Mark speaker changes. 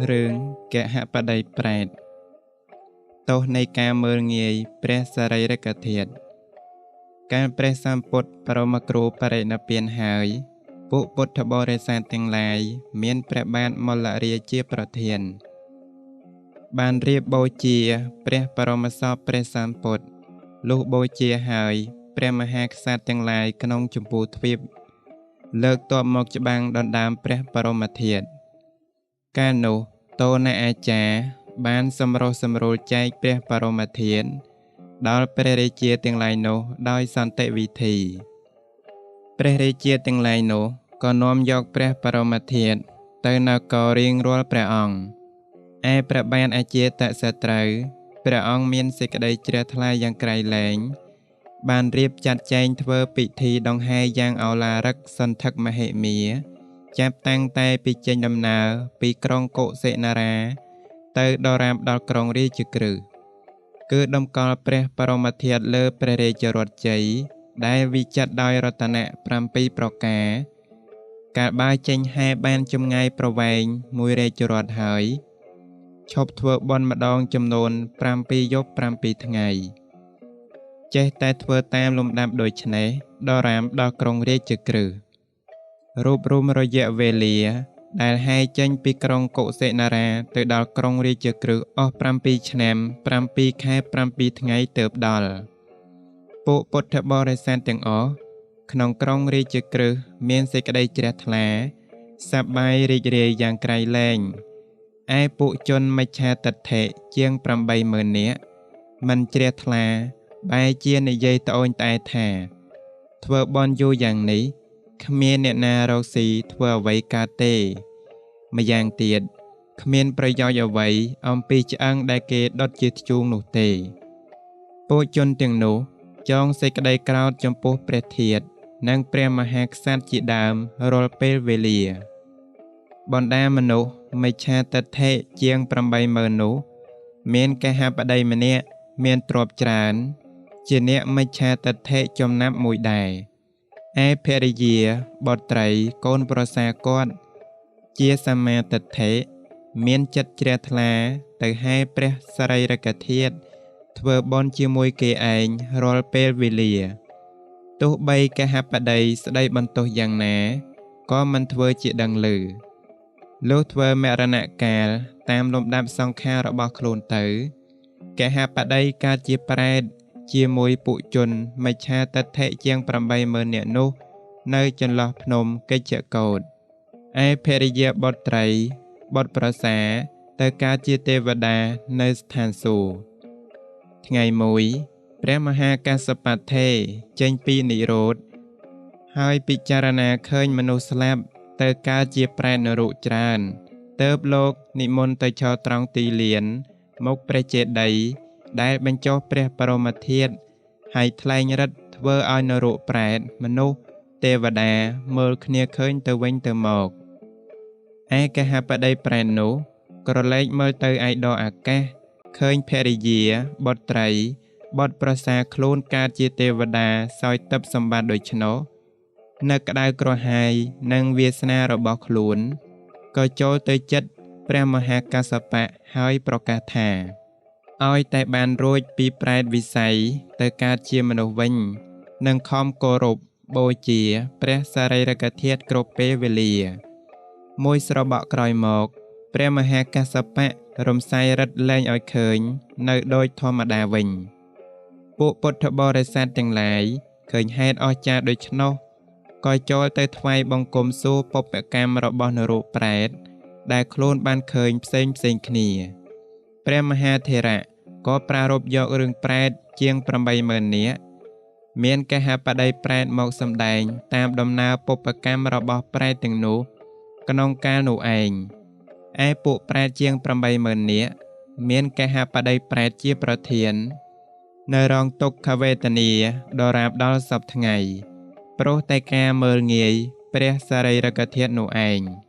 Speaker 1: រឿងគហបតីប្រេតទោសនៃការមើលងាយព្រះសារីរិកធាតុកាលព្រះសម្ពុទ្ធបរមគ្រូបរិនិព្វានហើយពួកពុទ្ធបរិស័ទទាំងឡាយមានព្រះបាទមល្លរាជាប្រធានបានរៀបបូជាព្រះបរមសពព្រះសម្ពុទ្ធលុះបូជាហើយព្រះមហាក្សត្រទាំងឡាយក្នុងចម្ពោះទ្វីបលើកទ័ពមកច្បាំងដណ្ដើមព្រះបរមធាតុកាលនោះតោនអាចារ្យបានសម្រុះសម្រួលចែកព្រះបរមធាតុដល់ព្រះរាជាទាំងឡាយនោះដោយសន្តិវិធីព្រះរាជាទាំងឡាយនោះក៏នាំយកព្រះបរមធាតុទៅនគររៀងរាល់ព្រះអង្គឯព្រះបាទអាជាតសត្រូវព្រះអង្គមានសេចក្តីជ្រះថ្លាយ៉ាងក្រៃលែងបានរៀបចាត់ចែងធ្វើពិធីដង្ហែយ៉ាងឱឡារិកសន្ធឹកមហិមាចាប់តាំងតែពីចេញដំណើរពីក្រុងកុសិនារាទៅដល់រាបដល់ក្រុងរាជក្រឹសគឺតម្កល់ព្រះបរមធាតុលើព្រះរាជរថជ័យដែលវិចិត្រដោយរតនៈ7ប្រការកាលបើចេញហែបានចម្ងាយប្រវែងមួយរាជរថហើយឈប់ធ្វើបុណ្យម្ដងចំនួន7យប់7ថ្ងៃចេះតែធ្វើតាមលំដាប់ដូច្នេះដល់រាមដល់ក្រុងរាជក្រឹសរូបរួមរយៈវេលាដែលហែចេញពីក្រុងកុសិនារាទៅដល់ក្រុងរាជក្រឹសអស់7ឆ្នាំ7ខែ7ថ្ងៃទើបដល់ពួកពុទ្ធបរិស័ទទាំងអស់ក្នុងក្រុងរាជក្រឹសមានសេចក្តីជ្រះថ្លាសប្បាយរីករាយយ៉ាងក្រៃលែងឯពួកជនមិច្ឆាទិដ្ឋិជាង 80000 នាក់មិនជ្រះថ្លាបែរជានិយាយត្អូញត្អែថាធ្វើបុណ្យយូរយ៉ាងនេះគ្មានអ្នកណារកស៊ីធ្វើអ្វីកើតទេម្យ៉ាងទៀតគ្មានប្រយោជន៍អ្វីអំពីឆ្អឹងដែលគេដុតជាធ្យូងនោះទេពួកជនទាំងនោះចងសេចក្តីក្រោធចំពោះព្រះធាតុនិងព្រះមហាក្សត្រជាដើមរាល់ពេលវេលាបណ្ដាមនុស្សមិច្ឆាទិដ្ឋិជាង 80000 នោះមានគហបតីម្នាក់មានទ្រព្យច្រើនជាអ្នកមិច្ឆាទិដ្ឋិចំណាប់មួយដែរឯភរិយាបុត្រីកូនប្រសាគាត់ជាសមាទិដ្ឋិមានចិត្តជ្រះថ្លាទៅហែព្រះសារីរិកធាតុធ្វើបុណ្យជាមួយគេឯងរាល់ពេលវេលាទោះបីគហបតីស្ដីបន្ទោសយ៉ាងណាក៏មិនធ្វើជាដឹងឮលុះធ្វើមរណកាលតាមលំដាប់សង្ខាររបស់ខ្លួនទៅគហបតីកើតជាប្រេតជាមួយពួកជនមិច្ឆាទិដ្ឋិជាង 80000 នាក់នោះនៅចន្លោះភ្នំកិច្ចកោដ្ឋឯភរិយាបុត្រីបុត្រប្រសាទៅកើតជាទេវតានៅស្ថានសួគ៌ថ្ងៃមួយព្រះមហាកស្សបថេចេញពីនិរោធហើយពិចារណាឃើញមនុស្សស្លាប់ទៅកើតជាប្រេតនរកច្រើនទើបលោកនិមន្តទៅឈរត្រង់ទីលានមុខព្រះចេតិយដែលបញ្ចុះព្រះបរមធាតុហើយថ្លែងរិទ្ធធ្វើឲ្យនរកប្រេតមនុស្សទេវតាមើលគ្នាឃើញទៅវិញទៅមកឯគហបតីប្រេតនោះក្រឡេកមើលទៅឯដអាកាសឃើញភរិយាបុត្រីបុត្រប្រសាខ្លួនកើតជាទេវតាសោយទិព្វសម្បត្តិដូច្នោះនៅក្តៅក្រហាយនិងវាសនារបស់ខ្លួនក៏ចូលទៅចិត្តព្រះមហាកស្សបៈហើយប្រកាសថាឲ្យតែបានរួចពីប្រេតវិស័យទៅកើតជាមនុស្សវិញនឹងខំគោរពបូជាព្រះសារីរិកធាតុគ្រប់ពេលវេលាមួយស្របក់ក្រោយមកព្រះមហាកស្សបៈរំសាយរិទ្ធលែងឲ្យឃើញនៅដូចធម្មតាវិញពួកពុទ្ធបរិស័ទទាំងឡាយឃើញហេតុអស្ចារ្យដូច្នោះក៏ចូលទៅថ្វាយបង្គំសួរបុព្វកម្មរបស់នរកប្រេតដែលខ្លួនបានឃើញផ្សេងផ្សេងគ្នាព្រះមហាថេរៈក៏ប្រារព្ធយករឿងប្រេតជាង 80000 នាក់មានគហបតីប្រេតមកសម្ដែងតាមដំណើរបុព្វកម្មរបស់ប្រេតទាំងនោះក្នុងកាលនោះឯងឯពួកប្រេតជាង 80000 នាក់មានគហបតីប្រេតជាប្រធាននៅរងទុក្ខវេទនាដល់រាបដល់សព្វថ្ងៃព្រោះតែការមើលងាយព្រះសារីរិកធាតុនោះឯង។